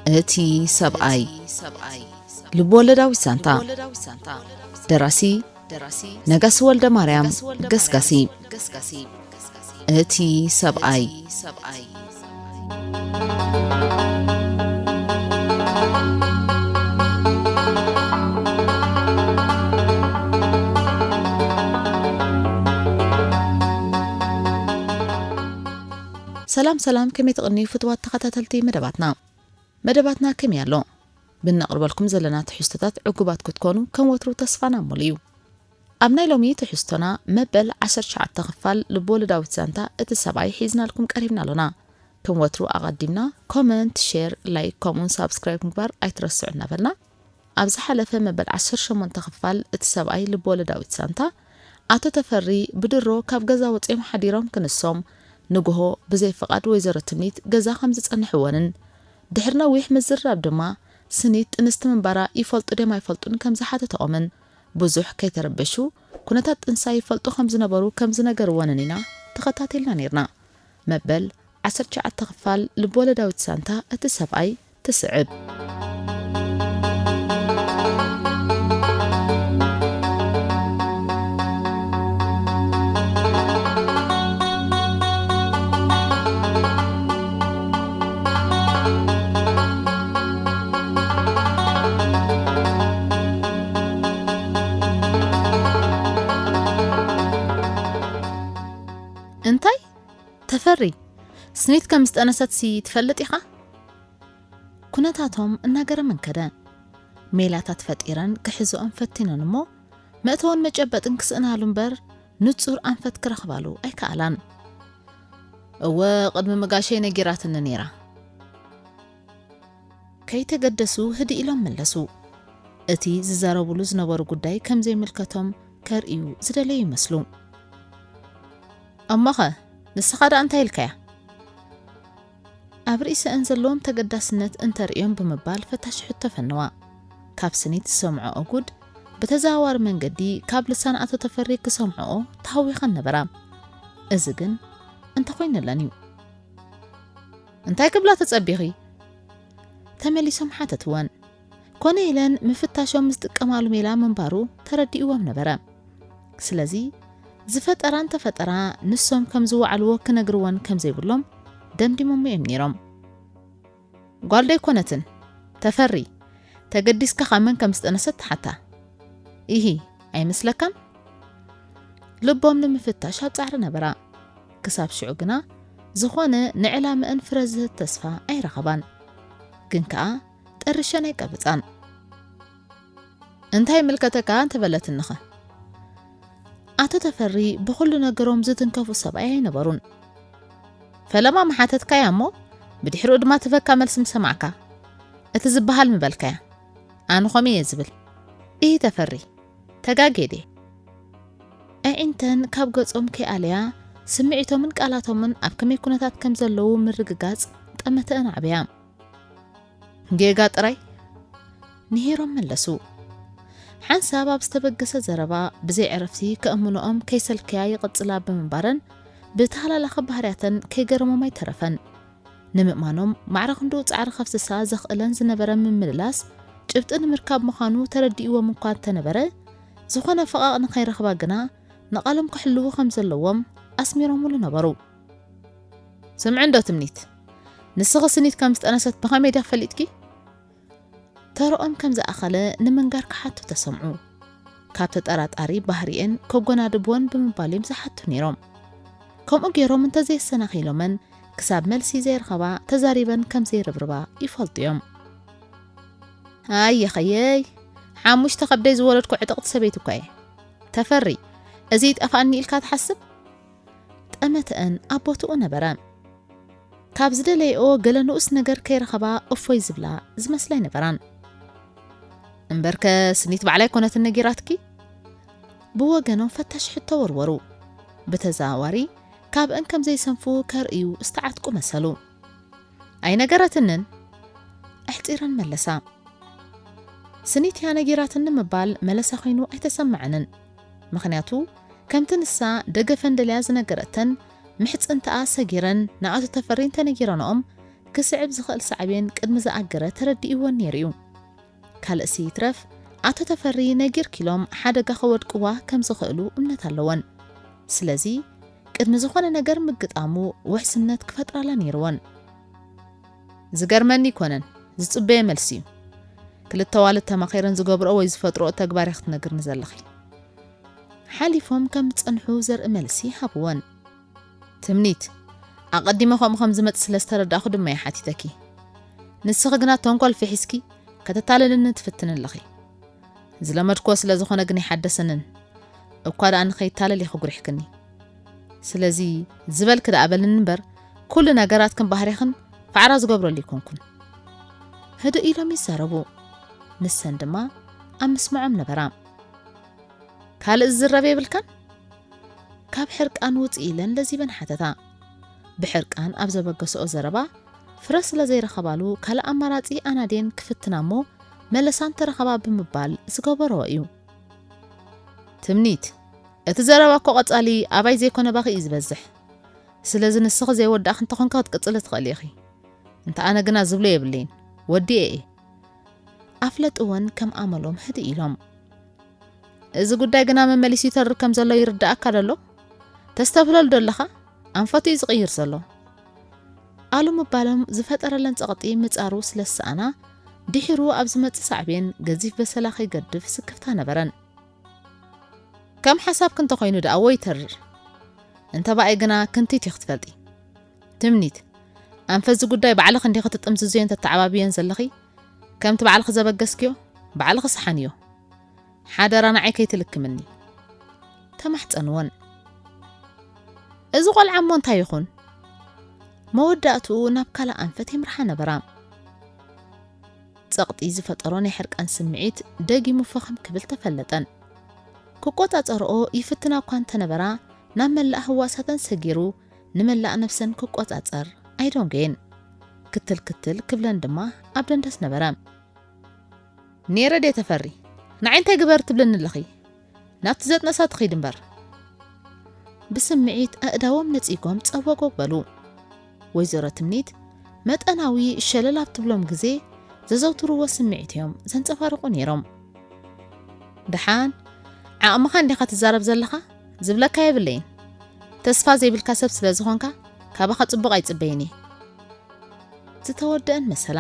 እቲ ሰብኣይ። ልብወለዳዊት ዛንታ። ደራሲ ነጋሲ ወልደ ማርያም ገስጋሲ። እቲ ሰብኣይ። ሰላም ሰላም፣ ከመይ ትቕንዩ ፍትዋት ተኸታተልቲ መደባትና? መደባትና ከመይ ኣሎ? ብነቕርበልኩም ዘለና ትሕዝቶታት ዕጉባት ክትኮኑ ከም ወትሩ ተስፋና ሙሉ እዩ። ኣብ ናይ ሎሚ ትሕዝቶና፣ መበል ዓሰርተ ትሽዓተ ክፋል ልብወለዳዊት ዛንታ እቲ ሰብኣይ ሒዝናልኩም ቀሪብና ኣሎና። ከም ወትሩ ኣቐዲምና ኮመንት፣ ሼር፣ ላይክ ከምኡውን ሳብስክራይብ ምግባር ኣይትረስዑ እናበልና፣ ኣብ ዝሓለፈ መበል ዓሰርተ ሸሞንተ ክፋል እቲ ሰብኣይ ልብወለዳዊት ዛንታ፣ ኣቶ ተፈሪ ብድሮ ካብ ገዛ ወጺኦም ሓዲሮም ክንሶም፣ ንግሆ ብዘይ ፍቓድ ወይዘሮ ትምኒት ገዛ ከም ዝጸንሕወንን፣ ድሕሪ ነዊሕ ምዝርራብ ድማ፣ ስኒት ጥንስቲ ምንባራ ይፈልጡ ድዮም ኣይፈልጡን ከም ዝሓተተኦምን፣ ብዙሕ ከይተረበሹ፣ ኩነታት ጥንሳ ይፈልጡ ከም ዝነበሩ ከም ዝነገርወንን ኢና ተኸታቲልና ነይርና። መበል ዓሰርተ ትሽዓተ ክፋል ልብወለዳዊት ዛንታ እቲ ሰብኣይ ትስዕብ። እንታይ? ተፈሪ፣ ስኒት ከም ዝጠነሰትሲ ትፈልጥ ኢኻ? ኩነታቶም እናገረመን ከደ። ሜላታት ፈጢረን ክሕዝኦም ፈቲነን እሞ፣ መእተውን መጨበጥን ክስእናሉ እምበር፣ ንጹር ኣንፈት ክረኽባሉ ኣይከኣላን። እወ፣ ቅድሚ ምጋሸይ ነጊራትኒ ነይራ። ከይተገደሱ ህድእ ኢሎም መለሱ። እቲ ዝዛረቡሉ ዝነበሩ ጉዳይ ከም ዘይምልከቶም ከርእዩ ዝደለዩ ይመስሉ። እሞኸ፣ ንስኻ ደኣ እንታይ ኢልካያ? ኣብ ርእሰአን ዘለዎም ተገዳስነት እንተርእዮም ብምባል ፈታሽ ሕቶ ፈነዋ። ካብ ስኒት ዝሰምዖኦ ጉድ ብተዘዋዋሪ መንገዲ ካብ ልሳን ኣቶ ተፈሪ ክሰምዖኦ ተሃዊኸን ነበራ። እዚ ግን እንተኾይነለን እዩ። እንታይ ክብላ ተጸቢኺ? ተመሊሶም ሓተትወን። ኮነ ኢለን ምፍታሾም ዝጥቀማሉ ሜላ ምንባሩ ተረዲእዎም ነበረ። ስለዚ ዝፈጠራ እንተፈጠራ ንሶም ከም ዝወዓልዎ ክነግርወን ከም ዘይብሎም ደምዲሞም እዮም ነይሮም። ጓል ዶ ኣይኮነትን? ተፈሪ፣ ተገዲስካ ካብ መን ከም ዝጠነሰት ትሓታ። ኢሂ፣ ኣይመስለካን? ልቦም ንምፍታሽ ኣብ ጻዕሪ ነበራ። ክሳብ ሽዑ ግና ዝኾነ ንዕላምአን ፍረ ዝህብ ተስፋ ኣይረኸባን። ግን ከኣ ጠርሸን ኣይቀበጻን። እንታይ ይምልከተካ እንተበለትንኸ? ኣቶ ተፈሪ ብኹሉ ነገሮም ዝትንከፉ ሰብኣይ ኣይነበሩን። ፈለማ ምሓተትካያ እሞ ብድሕሪኡ ድማ ትበካ መልሲ ምሰማዕካ፣ እቲ ዝበሃል ምበልካያ። ኣነ ኸምኡ እየ ዝብል። ኢሂ ተፈሪ፣ ተጋግየ ድየ? ኣዒንተን ካብ ገጾም ከይኣለያ፣ ስምዒቶምን ቃላቶምን ኣብ ከመይ ኩነታት ከም ዘለዉ ምርግጋጽ ጠመተአን ኣዕበያ። ጌጋ ጥራይ፣ ንሂሮም መለሱ። ሓንሳብ ኣብ ዝተበገሰ ዘረባ ብዘይ ዕረፍቲ ከእምንኦም ከይሰልከያ ይቕጽላ ብምንባረን፣ ብተሃላላኸ ባህርያተን ከይገረሞም ኣይተረፈን። ንምእማኖም ማዕረ ክንድኡ ጻዕሪ ከፍስሳ ዘኽእለን ዝነበረ ምምልላስ፣ ጭብጢ ንምርካብ ምዃኑ ተረዲእዎም እኳ እንተነበረ፣ ዝኾነ ፈቓቕ ንኸይረኽባ ግና ንቓሎም ክሕልዉ ከም ዘለዎም ኣስሚሮምሉ ነበሩ። ስምዒ እንዶ ትምኒት፣ ንስኺ ስኒት ከም ዝጠነሰት ብኸመይ ዲኺ ፈሊጥኪ? ተረኦም ከም ዝኣኸለ ንምንጋር ክሓቱ ተሰምዑ። ካብ ተጠራጣሪ ባህሪኤን ከጎናድብወን ብምባል እዮም ዝሓቱ ነይሮም። ከምኡ ገይሮም እንተዘየሰናኺሎመን፣ ክሳብ መልሲ ዘይረኸባ ተዛሪበን ከም ዘይርብርባ ይፈልጡ እዮም። ኣየኸየይ፣ ሓሙሽተ ከብደይ ዝወለድኩ ዕጥቕቲ ሰበይቲ እኳ እየ። ተፈሪ፣ እዚ ይጠፍኣኒ ኢልካ ትሓስብ? ጠመተአን ኣብ ቦትኡ ነበረ። ካብ ዝደለየኦ ገለ ንኡስ ነገር ከይረኸባ እፎይ ዝብላ ዝመስላ ኣይነበራን። እምበርከ ስኒት ባዕላ ኣይኮነትን ነጊራትኪ? ብወገኖም ፈታሽ ሕቶ ወርወሩ። ብተዘዋዋሪ ካብአን ከም ዘይሰንፉ ከርእዩ ዝተዓጥቁ መሰሉ። ኣይነገረትንን? ኣሕጺረን መለሳ። ስኒት እያ ነጊራትኒ ምባል መለሳ ኮይኑ ኣይተሰምዐንን። ምኽንያቱ፣ ከምቲ ንሳ ደገፈን ደልያ ዝነገረተን፣ ምሕጽንተኣ ሰጊረን ንኣቶ ተፈሪ እንተነጊረንኦም፣ ክስዕብ ዝኽእል ሳዕቤን ቅድሚ ዝኣገረ ተረዲእወን ነይሩ እዩ። ካልእሲ ይትረፍ፣ ኣቶ ተፈሪ ነጊርኪ ኢሎም ሓደጋ ከወድቅዋ ከም ዝኽእሉ እምነት ኣለወን። ስለዚ ቅድሚ ዝኾነ ነገር ምግጣሙ ውሕስነት ክፈጥራላ ነይርወን። ዝገርመኒ ኣይኮነን፣ ዝጽበየ መልሲ እዩ። ክልተ ኣዋልድ ተማኺረን ዝገብርኦ ወይ ዝፈጥርኦ ተግባር ኢኺ ክትነግርኒ ዘለኺ። ሓሊፎም ከም ዝጸንሑ ዘርኢ መልሲ ሃብወን። ትምኒት፣ ኣቐዲመ ከምኡ ከም ዝመጽእ ስለ ዝተረዳእኹ ድማ እየ ሓቲተኪ። ንስኺ ግና ተንኮል ፍሒስኪ ከተታልልኒ ትፍትኒ ኣለኺ። ዝለመድክዎ ስለ ዝኾነ ግን ኣይሓደሰንን። እኳ ደኣ ንኸይታለል ኢኺ ጉሪሕክኒ። ስለዚ ዝበልኪ ደኣ በልኒ እምበር፣ ኩሉ ነገራትክን ባህሪኽን ፋዕራ ዝገብረሉ ኣይኮንኩን። ህድእ ኢሎም ይዛረቡ። ንሰን ድማ ኣብ ምስማዖም ነበራ። ካልእ ዝዝረብ የብልካን? ካብ ሕርቃን ውጽእ ኢለን ለዚበን ሓተታ። ብሕርቃን ኣብ ዘበገስኦ ዘረባ ፍረ ስለ ዘይረኸባሉ ካልእ ኣማራጺ ኣናድየን ክፍትና እሞ መለሳ እንተረኸባ ብምባል ዝገበረኦ እዩ። ትምኒት፣ እቲ ዘረባ እኮ ቀጻሊ ኣባይ ዘይኮነ ባኺ እዩ ዝበዝሕ። ስለዚ ንስኺ ዘይወዳእኺ እንተኾንኪ ክትቅጽሊ ትኽእሊ ኢኺ። እንተ ኣነ ግና ዝብሎ የብለይን። ወዲኤ እየ። ኣፍለጥወን ከም ኣመሎም ህድእ ኢሎም። እዚ ጉዳይ ግና መመሊሱ ይተርር ከም ዘሎ ይርድኣካ ዶ ኣሎ? ተስተብህለሉ ዶ ኣለኻ? ኣንፈቱ እዩ ዝቕይር ዘሎ። ኣሉ ምባሎም ዝፈጠረለን ጸቕጢ ምጻሩ ስለ ዝሰኣና፣ ድሒሩ ኣብ ዝመጽእ ሳዕቤን ገዚፍ በሰላ ከይገድፍ ስክፍታ ነበረን። ከም ሓሳብኪ እንተኾይኑ ደኣ እዎ ይተርር። እንተ ብኣይ ግና ክንቲት ኢኺ ትፈልጢ። ትምኒት፣ ኣንፈት እዚ ጉዳይ ባዕልኺ እንዲኺ ትጥምዝዝዮን ተተዓባብዮን ዘለኺ። ከምቲ ባዕልኺ ዘበገስክዮ፣ ባዕልኺ ስሓንዮ። ሓደራ ንዓይ ከይትልክምኒ። ተማሕጸንወን። እዚ ቆልዓ እሞ እንታይ ይኹን? መወዳእትኡ ናብ ካልእ ኣንፈት የምርሓ ነበራ። ጸቕጢ ዝፈጠሮ ናይ ሕርቃን ስምዒት ደጊሙ ፈኸም ክብል ተፈለጠን። ክቆጻጸርኦ ይፍትና እኳ እንተነበራ፣ ናብ መላእ ህዋሳተን ሰጊሩ ንመላእ ነብሰን ክቆጻጸር ኣይደንጎየን። ክትል ክትል ክብለን ድማ ኣብ ደንደስ ነበረ። ኔረ ድየ ተፈሪ? ንዓይ እንታይ ግበር ትብልኒ ኣለኺ? ናብቲ ዘጥነሳ ትኺድ እምበር። ብስምዒት ኣእዳዎም ነጺጎም ጸወጎግ በሉ። ወይዘሮ ትምኒት መጠናዊ ሸለል ኣብ ትብሎም ግዜ ዘዘውትርዎ ስምዒት እዮም ዘንጸባርቑ ነይሮም። ደሓን ዓቕምኻ እንዲኻ ትዛረብ ዘለኻ? ዝብለካ የብለይን። ተስፋ ዘይብልካ ሰብ ስለ ዝኾንካ ካባኻ ጽቡቕ ኣይጽበይን እየ። ዝተወደአን መሰላ።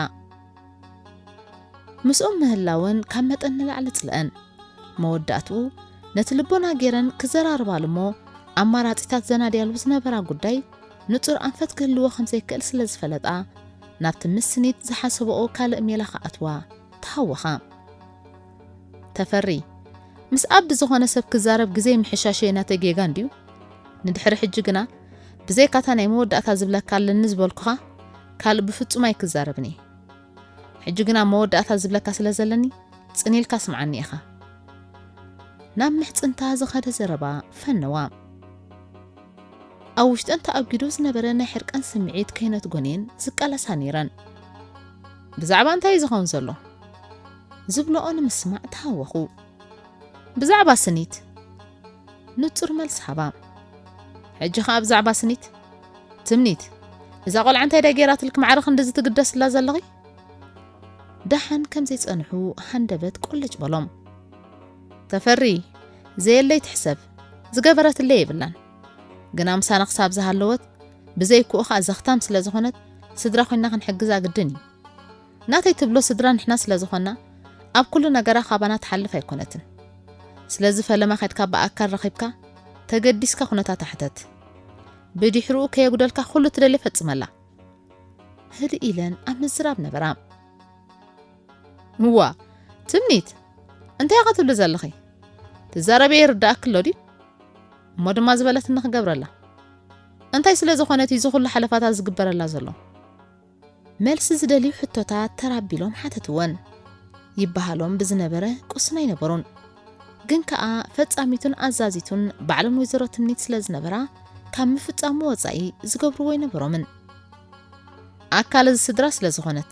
ምስኦም ምህላወን ካብ መጠን ንላዕሊ ጽልአን። መወዳእትኡ ነቲ ልቦና ገይረን ክዘራርባሉ እሞ ኣማራጺታት ዘናድያሉ ዝነበራ ጉዳይ ንጹር ኣንፈት ክህልዎ ከም ዘይክእል ስለ ዝፈለጣ፣ ናብቲ ምስ ስኒት ዝሓሰብኦ ካልእ ሜላ ክኣትዋ ተሃወኻ። ተፈሪ፣ ምስ ኣብዲ ዝኾነ ሰብ ክዛረብ ግዜ ምሕሻሸይ ናተይ ጌጋ እንድዩ። ንድሕሪ ሕጂ ግና ብዘይካታ ናይ መወዳእታ ዝብለካ ኣለኒ ዝበልኩኻ ካልእ ብፍጹም ኣይክዛረብን እየ። ሕጂ ግና መወዳእታ ዝብለካ ስለ ዘለኒ ጽን ኢልካ ስምዓኒ ኢኻ። ናብ ምሕጽንታ ዝኸደ ዘረባ ፈነዋ። ኣብ ውሽጠን ተኣጒዱ ዝነበረ ናይ ሕርቃን ስምዒት ከይነትጎን እየን ዝቃለሳ ነይረን። ብዛዕባ እንታይ እዩ ዝኸውን ዘሎ? ዝብልኦ ንምስማዕ ተሃወኹ። ብዛዕባ ስኒት። ንጹር መልሲ ሃባ። ሕጂ ኸኣ ብዛዕባ ስኒት። ትምኒት፣ እዛ ቆልዓ እንታይ ድያ ገይራትልኪ ማዕረ ክንድዚ ትግደስላ ዘለኺ? ደሓን ከም ዘይጸንሑ ሃንደበት ቆለጭ በሎም። ተፈሪ፣ ዘየለይ ትሕሰብ፣ ዝገበረትለይ የብላን። ግና ምሳና ክሳብ ዝሃለወት፣ ብዘይክኡ ኸኣ ዘኽታም ስለ ዝኾነት፣ ስድራ ኮይንና ክንሕግዛ ግድን እዩ። ናተይ ትብሎ ስድራ ንሕና ስለ ዝኾንና፣ ኣብ ኩሉ ነገራ ካባና ትሓልፍ ኣይኮነትን። ስለዚ ፈለማ ከድካ ብኣካል ረኺብካ፣ ተገዲስካ ኩነታታ ሕተት። ብድሕሪኡ ከየጉደልካ ኩሉ ትደልዮ ፈጽመላ። ህድእ ኢለን ኣብ ምዝራብ ነበራ። እዋ፣ ትምኒት፣ እንታይ ኢኻ ትብሊ ዘለኺ? ትዛረብዮ ይርድኣኪ ኣሎ ድዩ? እሞ ድማ ዝበለትኒ ክገብረላ። እንታይ ስለ ዝኾነት እዩ እዚ ኩሉ ሓለፋታት ዝግበረላ ዘሎ? መልሲ ዝደልዩ ሕቶታት ተራቢሎም ሓተትወን። ይበሃሎም ብዝነበረ ቁስን ኣይነበሩን። ግን ከኣ ፈጻሚቱን ኣዛዚቱን ባዕለን ወይዘሮ ትምኒት ስለ ዝነበራ፣ ካብ ምፍጻሙ ወጻኢ ዝገብርዎ ኣይነበሮምን። ኣካል እዚ ስድራ ስለ ዝኾነት።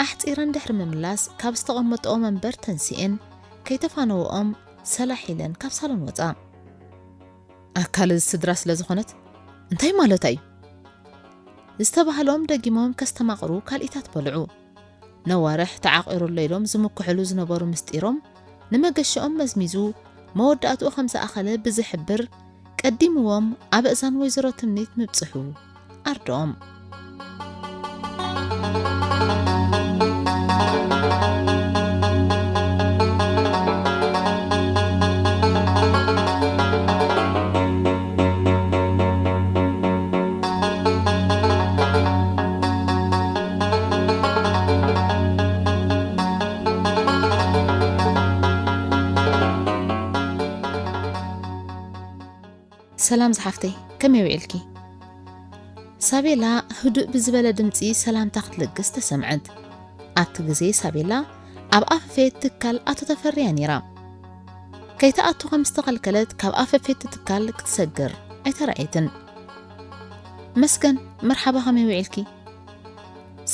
ኣሕጺረን ድሕሪ ምምላስ፣ ካብ ዝተቐመጠኦ መንበር ተንሲኤን፣ ከይተፋነወኦም ሰላሕ ኢለን ካብ ሳሎን ወጻ። ኣካል እዚ ስድራ ስለ ዝኾነት እንታይ ማለታ እዩ? ዝተባህሎም ደጊሞም ከስተማቕሩ ካልኢታት በልዑ። ነዋርሕ ተዓቒሩ ኣሎ ኢሎም ዝምክሕሉ ዝነበሩ ምስጢሮም ንመገሻኦም መዝሚዙ መወዳእትኡ ከም ዝኣኸለ ብዝሕብር ቀዲምዎም ኣብ እዛን ወይዘሮ ትምኒት ምብጽሑ ኣርድኦም። ሰላም ዝሓፍተይ፣ ከመይ ውዒልኪ? ሳቤላ ህዱእ ብዝበለ ድምጺ ሰላምታ ክትልግስ ተሰምዐት። ኣብቲ ግዜ ሳቤላ ኣብ ኣፈፌት ትካል ኣቶ ተፈሪ እያ ነይራ። ከይትኣቱ ከም ዝተኸልከለት ካብ ኣፈፌት ትካል ክትሰግር ኣይተራእየትን። መስገን፣ መርሓባ፣ ከመይ ውዒልኪ?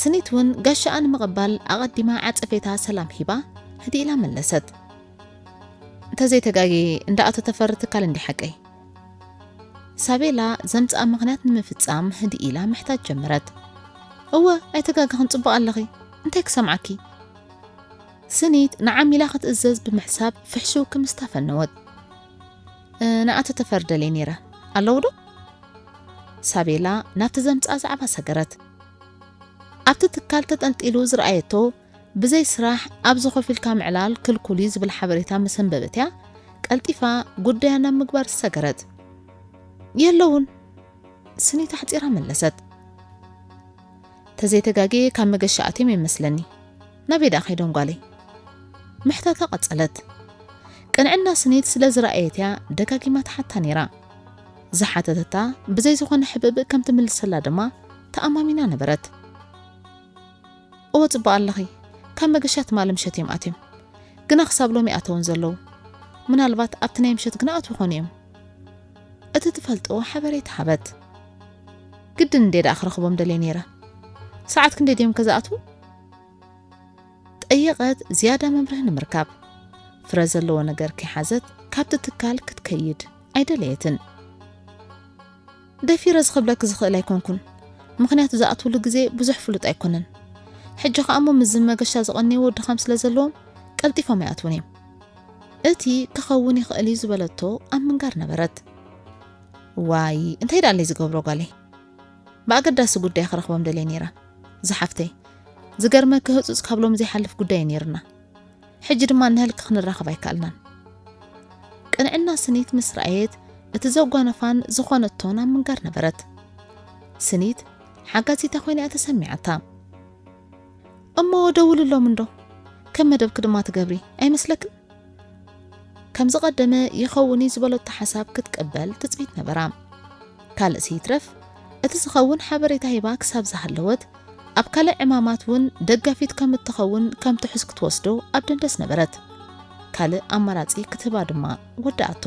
ስኒት እውን ጋሻኣ ንምቕባል ኣቐዲማ ዓጸፌታ ሰላም ሂባ ህድእ ኢላ መለሰት። እንተዘይተጋግየ እንዳ ኣቶ ተፈሪ ትካል እንዲ ሓቀይ? ሳቤላ ዘምጽኣ ምኽንያት ንምፍጻም ህድእ ኢላ ምሕታት ጀመረት። እወ፣ ኣይተጋገኽን፣ ጽቡቕ ኣለኺ። እንታይ ክሰምዓኪ? ስኒት ንዓሚላ ክትእዘዝ ብምሕሳብ ፍሕሽው ክምስታ ፈነወት። እ፣ ንኣቶ ተፈሪ ደልየ ነይረ። ኣለዉ ዶ? ሳቤላ ናብቲ ዘምጽኣ ዛዕባ ሰገረት። ኣብቲ ትካል ተጠንጢሉ ዝረኣየቶ ብዘይ ስራሕ ኣብዚ ኮፍ ኢልካ ምዕላል ክልኩል እዩ ዝብል ሓበሬታ ምስ ኣንበበት እያ ቀልጢፋ ጉዳያ ናብ ምግባር ዝሰገረት። የለውን፣ ስኒት ኣሕጺራ መለሰት። ተዘይተጋግየ ካብ መገሻ ኣትዮም ይመስለኒ። ናበይ ደኣ ከይዶም ጓለይ? ምሕታታ ቀጸለት። ቅንዕና ስኒት ስለ ዝረኣየት እያ ደጋጊማ ትሓታ ነይራ። ዝሓተተታ ብዘይ ዝኾነ ሕብእብእ ከም ትምልሰላ ድማ ተኣማሚና ነበረት። እወ፣ ጽቡቕ ኣለኺ። ካብ መገሻ ትማሊ ምሸት እዮም ኣትዮም። ግና ክሳብ ሎሚ ኣተውን ዘለዉ። ምናልባት ኣብቲ ናይ ምሸት ግና ኣትዉ ይኾኑ እዮም። እቲ ትፈልጥዎ ሓበሬታ ሃበት። ግድን እንዴ ደኣ ክረኽቦም ደልየ ነይረ። ሰዓት ክንደይ ድዮም ከ ዝኣትዉ? ጠየቐት ዝያዳ መምርሒ ንምርካብ። ፍረ ዘለዎ ነገር ከይሓዘት ካብቲ ትካል ክትከይድ ኣይደለየትን። ደፊረ ዝኽብለኪ ዝኽእል ኣይኮንኩን። ምኽንያቱ ዝኣትውሉ ግዜ ብዙሕ ፍሉጥ ኣይኮነን። ሕጂ ከኣ እሞ ምስዚ መገሻ ዝቐንይዎ ድኻም ስለ ዘለዎም ቀልጢፎም ኣይኣትዉን እዮም። እቲ ክኸውን ይኽእል እዩ ዝበለቶ ኣብ ምንጋር ነበረት። ዋይ፣ እንታይ ደኣለይ ዝገብሮ ጓለይ? ብኣገዳሲ ጉዳይ ክረኽቦም ደልየ ነይረ። ዝሓፍተይ፣ ዝገርመኪ ህጹጽ ካብ ሎሚ ዘይሓልፍ ጉዳይ እዩ ነይሩና። ሕጂ ድማ ንህልክ ክንራኸብ ኣይከኣልናን። ቅንዕና ስኒት ምስ ረኣየት እቲ ዘጓነፋን ዝኾነቶን ኣብ ምንጋር ነበረት። ስኒት ሓጋዚታ ኮይና እያ ተሰሚዓታ። እሞ ደውልሎም እንዶ፣ ከም መደብኪ ድማ ትገብሪ ኣይመስለክን? ከም ዝቐደመ ይኸውን እዩ ዝበለቶ ሓሳብ ክትቅበል ትጽቢት ነበራ። ካልእሲ ይትረፍ፣ እቲ ዝኸውን ሓበሬታ ሂባ ክሳብ ዝሃለወት፣ ኣብ ካልእ ዕማማት እውን ደጋፊት ከም እትኸውን ከም ትሑዝ ክትወስዶ ኣብ ደንደስ ነበረት። ካልእ ኣማራጺ ክትህባ ድማ ወደኣቶ።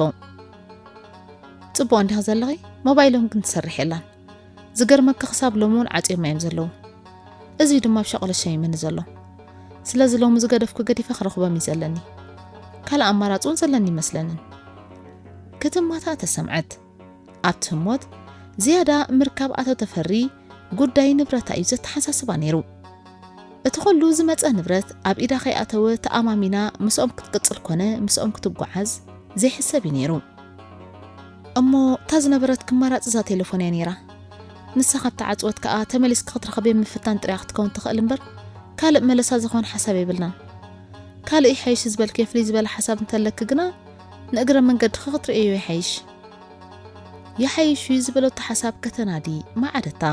ጽቡቕ እንዲኺ ዘለኺ፣ ሞባይሎም ግን ትሰርሕ የላን። ዝገርመኪ ክሳብ ሎሚ እውን ዓጽዮማ እዮም ዘለዉ። እዚ ድማ ኣብ ሸቕሎ ሸሚመኒ ዘሎ። ስለዚ ሎሚ ዝገደፍኩ ገዲፈ ክረኽቦም እዩ ዘለኒ። ካልእ ኣማራጺ እውን ዘለኒ ይመስለንን። ክትማታእ ተሰምዐት። ኣብቲ ህሞት ዝያዳ ምርካብ ኣቶ ተፈሪ ጉዳይ ንብረታ እዩ ዘተሓሳስባ ነይሩ። እቲ ኹሉ ዝመጸ ንብረት ኣብ ኢዳ ከይኣተወ ተኣማሚና ምስኦም ክትቅጽል ኮነ ምስኦም ክትጓዓዝ ዘይሕሰብ እዩ ነይሩ። እሞ እታ ዝነበረትኪ ኣማራጺ እዛ ቴሌፎን እያ ነይራ። ንሳ ካብ ተዓጽወት ከኣ ተመሊስኪ ክትረኽብዮ ምፍታን ጥራይ ክትከውን ትኽእል እምበር ካልእ መለሳ ዝኾን ሓሳብ የብልናን። ካልእ ይሓይሽ ዝበልክዮ ፍልይ ዝበለ ሓሳብ እንተለኪ ግና ንእግረ መንገድኺ ክትርእዮ ይሓይሽ። ይሓይሽ እዩ ዝበለቶ ሓሳብ ከተናዲ መዓደታ።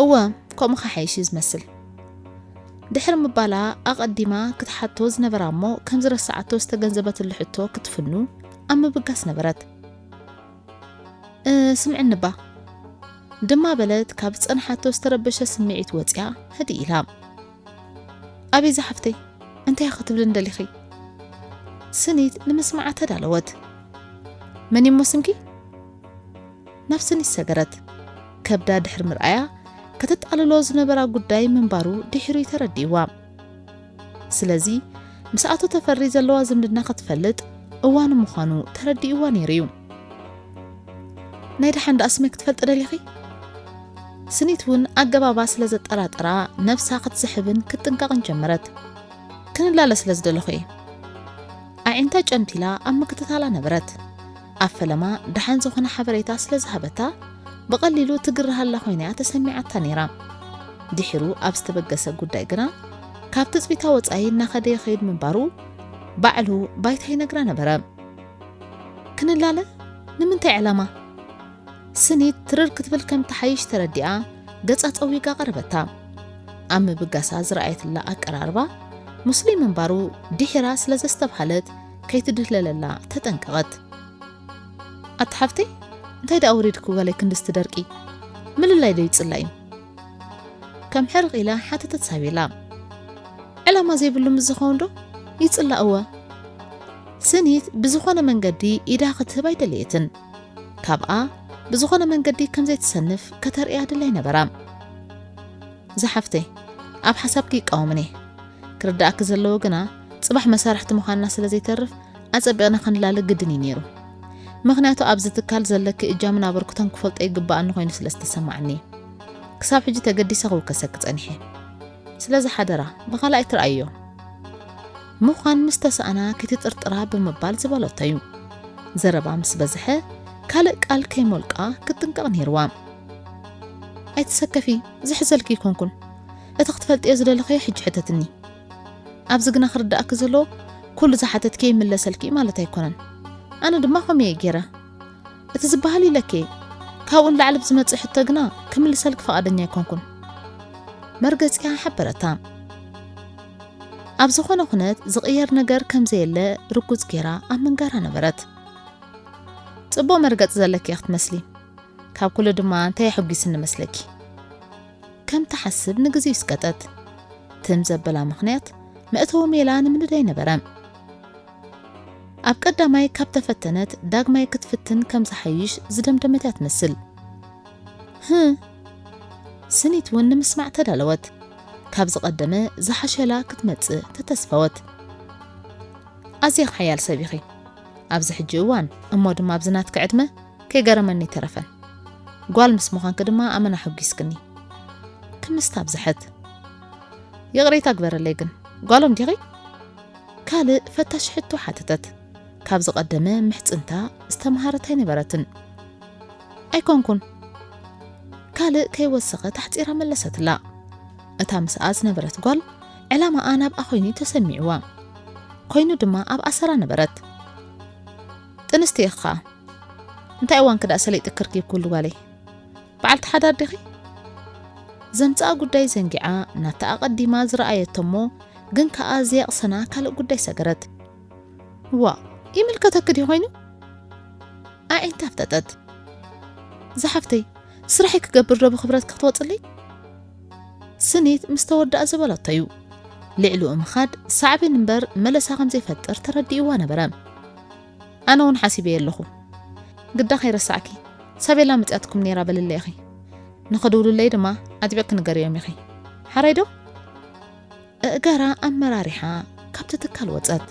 እወ፣ ከምኡ ክሓይሽ እዩ ዝመስል። ድሕሪ ምባላ ኣቐዲማ ክትሓቶ ዝነበራ እሞ ከም ዝረስዓቶ ዝተገንዘበትሉ ሕቶ ክትፍኑ ኣብ ምብጋስ ነበረት። "እ፣ ስምዕኒ እባ" ድማ በለት ካብ ዝጸንሓቶ ዝተረበሸ ስምዒት ወጺኣ ህድእ ኢላ። "ኣቤዛ ሓፍተይ፣ እንታይ ኢኺ ክትብልኒ ደሊኺ?" ስኒት ንምስማዓ ተዳለወት። "መን እዩ'ሞ ስምኪ?" ናብ ስኒት ሰገረት። ከብዳ ድሕሪ ምርኣያ ከተጣልሎ ዝነበራ ጉዳይ ምንባሩ ድሒሩ እዩ ተረዲእዋ። ስለዚ ምስ ኣቶ ተፈሪ ዘለዋ ዝምድና ክትፈልጥ እዋኑ ምዃኑ ተረዲእዋ ነይሩ እዩ። "ናይ ደሓን ደኣ ስመይ ክትፈልጢ ደሊኺ?" ስኒት እውን ኣገባባ ስለ ዘጠራጠራ ነብሳ ክትስሕብን ክትጥንቀቕን ጀመረት። ክንላለ ስለ ዝደለኹ እየ። ኣዒንታ ጨምቲላ ኣብ ምክትታላ ነበረት። ኣብ ፈለማ ደሓን ዝኾነ ሓበሬታ ስለ ዝሃበታ ብቐሊሉ ትግርሃላ ኮይና እያ ተሰሚዓታ ነይራ። ድሒሩ ኣብ ዝተበገሰ ጉዳይ ግና ካብ ትጽቢታ ወጻኢ እናኸደ ይኸይድ ምንባሩ ባዕሉ ባይታ ይነግራ ነበረ። ክንላለ? ንምንታይ ዕላማ? ስኒት ትርር ክትብል ከም ትሓይሽ ተረዲኣ ገጻ ጸዊጋ ቀረበታ። ኣብ ምብጋሳ ዝረኣየትላ ኣቀራርባ ሙስሊም ምንባሩ ድሒራ ስለ ዘስተብሃለት ከይትድህለለላ ተጠንቀቐት። ኣቲ ሓፍተይ፣ እንታይ ደኣ ወሪድኪ ጓለይ ክንድስቲ ደርቂ? ምልላይ ዶ ይጽላ እዩ? ከም ሕርቕ ኢላ ሓተተት ሳቤላ። ዕላማ ዘይብሉ ምስ ዝኸውን ዶ ይጽላእ? እወ። ስኒት ብዝኾነ መንገዲ ኢዳ ክትህብ ኣይደለየትን። ካብኣ ብዝኾነ መንገዲ ከም ዘይትሰንፍ ከተርእያ ድላይ ነበራ። ዝሓፍተይ፣ ኣብ ሓሳብኪ ይቃወምን እየ። ክርዳእኪ ዘለዎ ግና፣ ጽባሕ መሳርሕቲ ምዃንና ስለ ዘይተርፍ፣ ኣጸቢቕና ክንላለ ግድን እዩ ነይሩ። ምኽንያቱ ኣብዚ ትካል ዘለኪ እጃምን ኣበርክቶን ክፈልጦ ይግባኣኒ ኮይኑ ስለ ዝተሰማዓኒ። ክሳብ ሕጂ ተገዲሰ ክውከሰኪ ጸኒሐ። ስለዚ ሓደራ፣ ብኻልእ ኣይትርኣዮ። ምዃን ምስ ተሳእና ከይትጥርጥራ ብምባል ዝበለቶ እዩ። ዘረባ ምስ በዝሐ ካልእ ቃል ከይሞልቃ ክትጥንቀቕ ነይርዋ። ኣይትሰከፊ፣ ዝሕዘልኪ ኣይኮንኩን። እቲ ክትፈልጥዮ ዝደለኽዮ ሕጂ ሕተትኒ። ኣብዚ ግና ክርዳእኪ ዘለዎ፣ ኩሉ ዝሓተትኪ ይምለሰልኪ ማለት ኣይኮነን። ኣነ ድማ ከምኡ እየ ገይረ። እቲ ዝበሃል ኢለኪ፣ ካብኡ ንላዕሊ ብዝመጽእ ሕቶ ግና ክምልሰልኪ ፍቓደኛ ኣይኮንኩን። መርገጺኣ ሓበረታ። ኣብ ዝኾነ ኩነት ዝቕየር ነገር ከም ዘየለ ርጉጽ ገይራ ኣብ ምንጋራ ነበረት። ጽቡቕ መርገጺ ዘለኪ እያ ክትመስሊ። ካብ ኩሉ ድማ እንታይ ኣሐጒስኒ መስለኪ? ከም ትሓስብ ንግዜኡ ስቀጠት። ትም ዘበላ ምኽንያት መእተዊ ሜላ ንምንዳይ ነበረ። ኣብ ቀዳማይ ካብ ተፈተነት ዳግማይ ክትፍትን ከም ዝሓይሽ ዝደምደመት እያ ትመስል። ህም። ስኒት እውን ንምስማዕ ተዳለወት። ካብ ዝቐደመ ዝሓሸላ ክትመጽእ ተተስፈወት። ኣዝኺ ሓያል ሰብ ኢኺ። ኣብዚ ሕጂ እዋን፣ እሞ ድማ ኣብዚ ናትኪ ዕድመ፣ ከይገረመኒ ኣይተረፈን። ጓል ምስ ምዃንኪ ድማ ኣመና ኣሐጒስክኒ። ክምስታ ኣብዝሐት። ይቕሬታ ግበረለይ ግን፣ ጓሎም ዲኺ? ካልእ ፈታሽ ሕቶ ሓተተት። ካብ ዝቐደመ ምሕጽንታ ዝተምሃረት ኣይነበረትን። ኣይኮንኩን። ካልእ ከይወሰኸት ኣሕጺራ መለሰትላ። እታ ምስኣ ዝነበረት ጓል ዕላማኣ ናብኣ ኮይኑ ተሰሚዕዋ። ኮይኑ ድማ ኣብ ኣሰራ ነበረት። ጥንስቲ ኢኺ ኸኣ። እንታይ እዋንኪ ደኣ ሰሊጥኪ ርኪብኪ ውሉድ ጓለይ? በዓልቲ ሓዳር ዲኺ? ዘምጽኣ ጉዳይ ዘንጊዓ ናብታ ኣቐዲማ ዝረኣየቶ እሞ ግን ከኣ ዘየቕሰና ካልእ ጉዳይ ሰገረት። ዋእ፣ ይምልከተኪ ድዩ ኮይኑ? ኣዒንታ ኣፍጠጠት። ዝሓፍተይ፣ ስራሐይ ክገብር ዶ ብኽብረት ክትወጽለይ? ስኒት ምስ ተወድኣ ዝበለቶ እዩ። ልዕሊኡ ምኻድ ሳዕቤን እምበር መለሳ ከም ዘይፈጥር ተረዲእዋ ነበረ። ኣነ እውን ሓሲበዮ ኣለኹ። ግዳ ከይረሳዕኪ፣ ሳቤላ መጺኣትኩም ነይራ በልለይ ኢኺ። ንኽድውሉለይ ድማ ኣጥቢቕኪ ንገርዮም ኢኺ። ሓራይ ዶ? ኣእጋራ ኣመራሪሓ ካብቲ ትካል ወጸት።